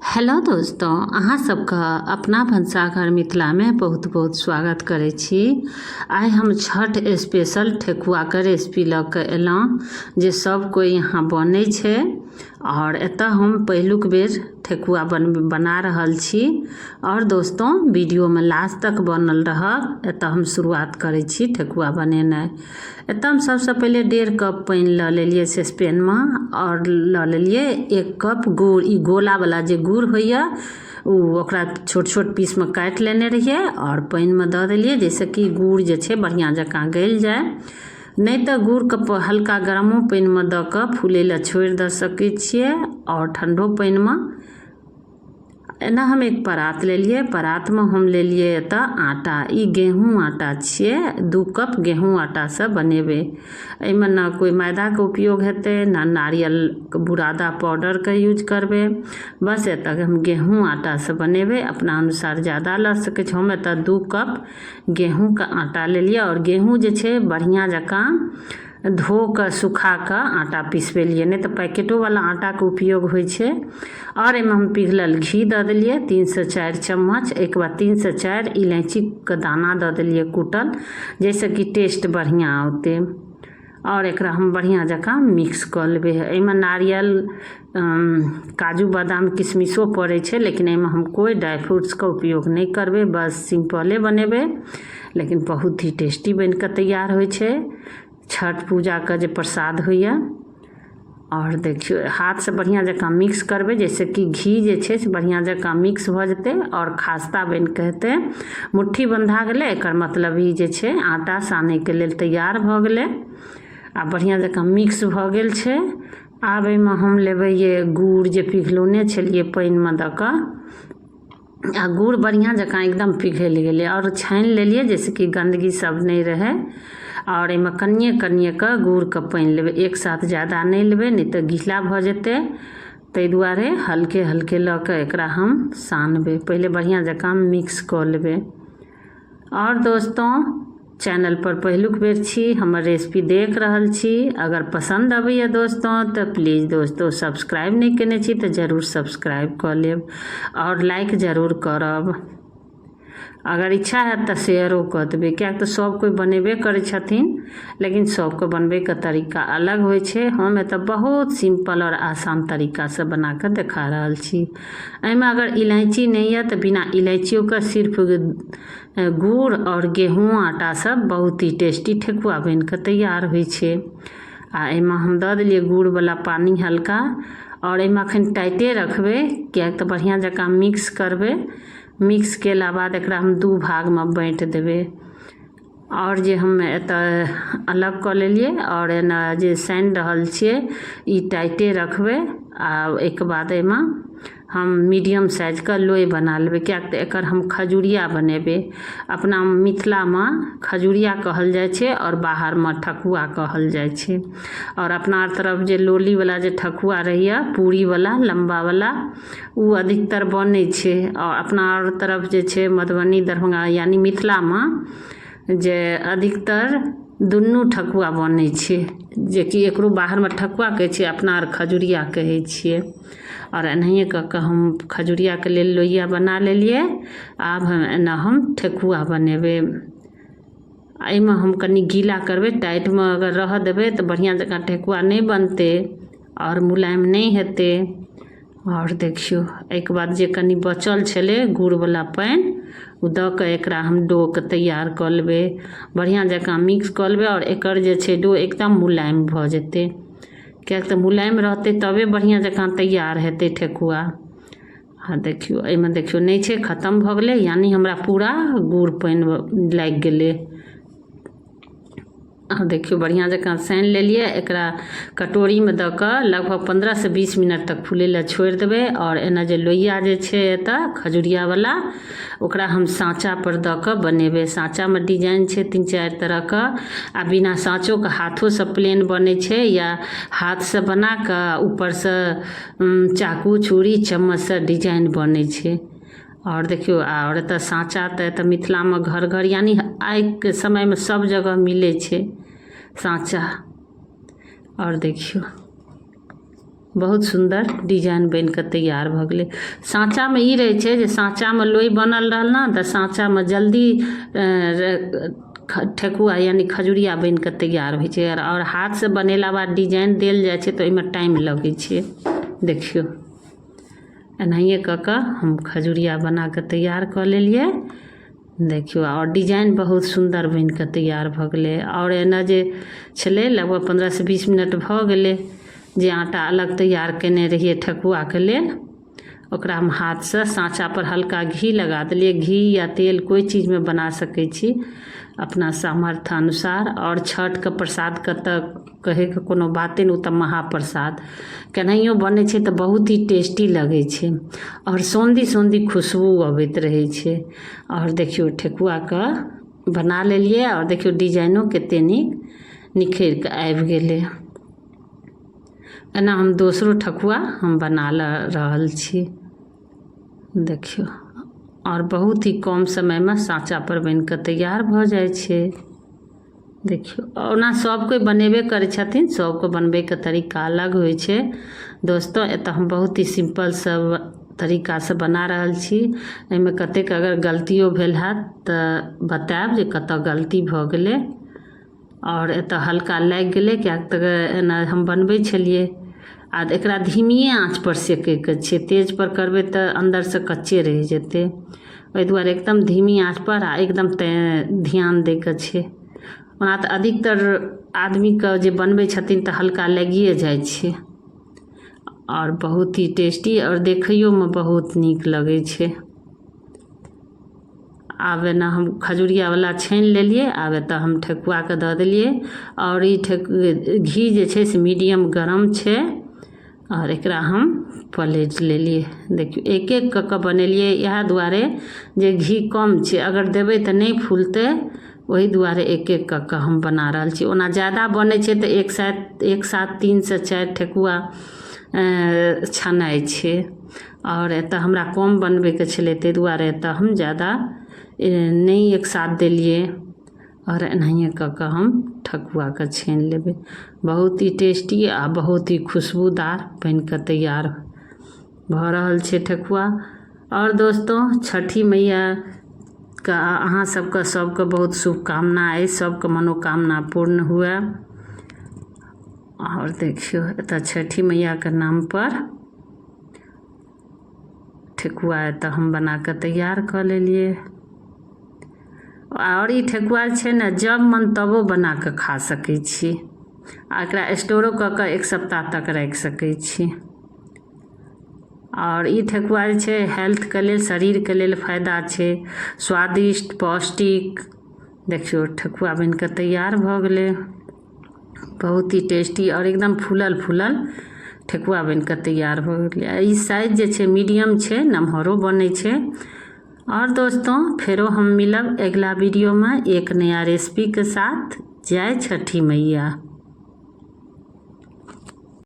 Hello दोस्तों, अहाँ सबके अपना भनसाघर मिथिलामे बहुत बहुत स्वागत करै छी। आइ हम छठ स्पेशल ठेकुआके रेसिपी लऽ कऽ एलहुँ जे सब कोइ यहाँ बनै छै और एतऽ हम पहिलुक बेर ठेकुआ बना रहल छी। और दोस्तों, वीडियोमे लास्ट तक बनल रहब। एतऽ हम शुरुआत करै छी ठेकुआ बनेनाइ। एतऽ हम सबसँ पहिले 1.5 कप पानि लऽ लेलियै सस्पेनमे आओर लऽ लेलियै 1 कप गुड़। ई गोलावला जे गुड़ होइए ओ ओकरा छोट छोट पीसमे काटि लेने रहियै आओर पानिमे दऽ देलियै, जाहिसँ कि गुड़ जे छै बढ़िआँ जकाँ गलि जाय। नहि तऽ गुड़के हल्का गरमो पानिमे दऽ कऽ फूलै लए छोड़ि दऽ सकै छियै आओर ठण्डो पानिमे। एना हम एक परात लेलियै, परातमे हम लेलियै एतऽ आटा। ई गेहूँ आटा छियै, 2 कप गेहूँ आटासँ बनेबै। एहिमे ने कोइ मैदाके उपयोग हेतै, ने नारियलके बुरादा पाउडरके यूज करबै। बस एतऽ हम गेहूँ आटासँ बनेबै। अपना अनुसार ज्यादा लऽ सकै छी। हम एतऽ 2 कप गेहूँके आटा लेलियै आओर गेहूँ जे छै बढ़िआँ जकाँ धो कऽ सुखा कऽ आटा पिसबेलियै, नहि तऽ पैकेटोवला आटाके उपयोग होइ छै। आओर एहिमे हम पिघलल घी दऽ देलियै 3 सँ 4 चम्मच। एहिके बाद 3 सँ 4 इलायचीके दाना दऽ देलियै कूटल, जाहिसँ कि टेस्ट बढ़िआँ औतै। आओर एकरा हम बढ़िआँ जकाँ मिक्स कऽ लेबै। एहिमे नारियल, काजू बादाम, किशमिशो पड़ै छै, लेकिन एहिमे हम कोइ ड्राइ फ्रूट्सके उपयोग नहि करबै। बस सिम्पले बनेबै, लेकिन बहुत ही टेस्टी बनि कऽ तैयार होइ छै छठ पूजाके जे प्रसाद होइए। आओर देखियौ, हाथसँ बढ़िआँ जकाँ मिक्स करबै, जाहिसँ कि घी जे छै से बढ़िआँ जकाँ मिक्स भऽ जेतै आओर खास्ता बनि कऽ हेतै। मुट्ठी बन्धा गेलै, एकर मतलब ई जे छै आटा सानैके लेल तैयार भऽ गेलै आ बढ़िआँ जकाँ मिक्स भऽ गेल छै। आब एहिमे हम लेबै जे गुड़ जे पिघलौने छलियै पानिमे दऽ कऽ, आ गुड़ बढ़िआँ जकाँ एकदम पिघलि गेलै आओर छानि लेलियै, जाहिसँ कि गन्दगी सब नहि रहै। आओर एहिमे कनिए कनिए कऽ गुड़के पानि लेबै, एक साथ ज्यादा नहि लेबै, नहि तऽ गीला भऽ जेतै। ताहि दुआरे हल्के हल्के लऽ कऽ एकरा हम सानबै। पहिले बढ़िआँ जकाँ मिक्स कऽ लेबै। आओर दोस्तों, चैनल पर पहिलुक बेर छी, हमर रेसिपी देख रहल छी, अगर पसन्द अबैए दोस्तों, तऽ प्लीज दोस्तों, सब्सक्राइब नहि केने छी तऽ जरूर सब्सक्राइब कऽ लेब आओर लाइक जरूर करब। अगर इच्छा हैत तऽ शेयरो कऽ देबै, किएक तऽ सभ कोइ बनेबे करै छथिन, लेकिन सभके बनबैके तरीका अलग होइ छै। हम एतऽ बहुत सिम्पल आओर आसान तरीकासँ बना कऽ देखा रहल छी। एहिमे अगर इलायची नहि यऽ तऽ बिना इलायचियोके सिर्फ गुड़ आओर गेहूँ आटासँ बहुत ही टेस्टी ठेकुआ बनि कऽ तैयार होइ छै। आ एहिमे हम दऽ देलियै गुड़वला पानि हल्का आओर एहिमे एखन टाइटे रखबै, किएक तऽ बढ़िआँ जकाँ मिक्स करबै। मिक्स केला बाद एकरा हम 2 भागमे बाँटि देबै। आओर जे हम एतऽ अलग कऽ लेलियै आओर एना जे सानि रहल छियै, ई टाइटे रखबै। आ ओहिके बाद एहिमे हम मीडियम साइजके लोइ बना लेबै, किएक तऽ एकर हम खजुरिया बनेबै। अपना मिथिलामे खजुरिया कहल जाइ छै आओर बाहरमे ठकुआ कहल जाइ छै। आओर अपना आर तरफ जे लोलीवला जे ठकुआ रहैए, पूरीवला लम्बावला, ओ अधिकतर बनै छै। आओर अपना आर तरफ जे छै मधुबनी, दरभंगा, यानि मिथिलामे जे अधिकतर दुनू ठकुआ बनै छै, जेकि एकरो बाहरमे ठकुआ कहै छै, अपना आर खजुरिया कहै छियै। आओर एनाहिए कऽ कऽ हम खजुरियाके लेल लोहिया बना लेलियै। आब हम एना हम ठेकुआ बनेबै। एहिमे हम कनि गीला करबै। टाइटमे अगर रहऽ देबै तऽ बढ़िआँ जकाँ ठेकुआ नहि बनतै आओर मुलायम नहि हेतै। आओर देखियौ, एहिके बाद जे कनि बचल छलै गुड़वला पानि, ओ दऽ कऽ एकरा हम डोके तैयार कऽ लेबै। बढ़िआँ जकाँ मिक्स कऽ लेबै आओर एकर जे छै डो एकदम मुलायम भऽ जेतै, किएक तऽ मुलायम रहतै तबे बढ़िआँ जकाँ तैयार हेतै ठेकुआ। आ देखियौ, एहिमे देखियौ, नहि छै, खतम भऽ गेलै, यानि हमरा पूरा गुड़ पानि लागि गेलै। आ देखियौ, बढ़िआँ जकाँ सानि लेलियै। एकरा कटोरीमे दऽ कऽ लगभग 15 सँ 20 मिनट तक फूलै लए छोड़ि देबै। आओर एना जे लोहिया जे छै एतऽ खजुरियावला, ओकरा हम साँचापर दऽ कऽ बनेबै। साँचामे डिजाइन छै 3-4 तरहके आ बिना साँचोके हाथोसँ प्लेन बनै छै या हाथसँ बना कऽ ऊपरसँ चाकू, छुरी, चम्मचसँ डिजाइन बनै छै। आओर देखियौ, आओर एतऽ साँचा तऽ एतऽ मिथिलामे घर घर, यानि आइके समयमे सब जगह मिलै छै साँचा। आओर देखियौ। बहुत सुन्दर डिजाइन बनि कऽ तैयार भऽ गेलै। साँचामे ई रहै छै जे साँचामे लोइ बनल रहल ने तऽ साँचामे जल्दी ठेकुआ यानि खजुरिया बनि कऽ तैयार होइ छै। आओर हाथसँ बनेला बाद डिजाइन देल जाइ छै तऽ ओहिमे टाइम लगै छै। देखियौ, एनाहिए कऽ कऽ हम खजुरिया बना कऽ तैयार कऽ लेलियै। देखियौ, आओर डिजाइन बहुत सुन्दर बनि कऽ तैयार भऽ गेलै। आओर एना जे छलै, लगभग 15सँ 20 मिनट भऽ गेलै। जे आटा अलग तैयार कयने रहियै ठेकुआके लेल, ओकरा हम हाथसँ साँचापर हल्का घी लगा देलियै। घी या तेल कोइ चीजमे बना सकै छी अपना सामर्थ्य अनुसार। आओर छठिके प्रसादके तऽ कहैके कोनो बाते नहि, ओ तऽ महाप्रसाद। केनाहियो बनै छै तऽ बहुत ही टेस्टी लगै छै आओर सौंदी सौंदी खुशबू अबैत रहै छै। आओर देखियौ, ठेकुआके बना लेलियै आओर देखियौ, डिजाइनो कते नीक निखरि कऽ आबि गेलै। एना हम दोसरो ठकुआ हम बना रहल छी। देखियौ, आओर बहुत ही कम समयमे साँचापर बनि कऽ तैयार भऽ जाइ छै। देखियौ, ओना सभ कोइ बनेबे करै छथिन, सभके बनबैके तरीका अलग होइ छै। दोस्तो, एतऽ हम बहुत ही सिम्पल सब तरीकासँ बना रहल छी। एहिमे कतेक अगर गलतियो भेल हैत तऽ बतायब जे कतऽ गलती भऽ गेलै। आओर एतऽ हल्का लागि गेलै, किएक तऽ एना हम बनबै छलियै आ एकरा धीमिए आँचपर सेकैके छै। तेजपर करबै तऽ अन्दरसँ कच्चे रहि जेतै। ओहि दुआरे एकदम धीमी आँचपर आ एकदम ध्यान दैके छै। ओना तऽ अधिकतर आदमीके जे बनबै छथिन तऽ हल्का लागिए जाइ छै। आओर बहुत ही टेस्टी आओर देखैयोमे बहुत नीक लगै छै। आब एना हम खजुरियावला छानि लेलियै। आब एतऽ हम ठेकुआके दऽ देलियै। आओर ई घी जे छै से मीडियम गरम छै। आओर एकरा हम पलटि लेलियै। देखियौ, एक एक कऽ कऽ बनेलियै, इएह दुआरे जे घी कम छै, अगर देबै तऽ नहि फूलतै। ओहि दुआरे एक एक कऽ कऽ हम बना रहल छी। ओना ज्यादा बनै छै तऽ एक साथ 3सँ 4 ठेकुआ छनाइ छै। आओर एतऽ हमरा कम बनबैके छलै, ताहि दुआरे एतऽ हम ज्यादा नहि एक साथ देलियै। आओर एनाहिए कऽ कऽ हम ठकुआके छानि लेबै। बहुत ही टेस्टी आ बहुत ही खुशबूदार बनि कऽ तैयार भऽ रहल छै ठकुआ। आओर दोस्तो, छठि मैयाके अहाँ सबके सबके बहुत शुभकामना अछि, सबके मनोकामना पूर्ण हुए। आओर देखियौ, एतऽ छठि मैयाके नामपर ठेकुआ एतऽ हम बना कऽ तैयार कऽ लेलियै। आओर ई ठेकुआ छै ने, जब मन तबो बना कऽ खा सकै छी आ एकरा स्टोरो कऽ कऽ एक सप्ताह तक राखि सकै छी। आओर ई ठेकुआ जे छै हेल्थके लेल, शरीरके लेल फायदा छै, स्वादिष्ट, पौष्टिक। देखियौ, ठेकुआ बनि कऽ तैयार भऽ गेलै। बहुत ही टेस्टी आओर एकदम फूलल फूलल ठेकुआ बनि कऽ तैयार भऽ गेलै। आ ई साइज जे छै मीडियम छै, नमहरो बनै छै। और दोस्तों, फेरो हम मिलब अगिला वीडियोमे एक नया रेसिपीके साथ। जय छठी मैया।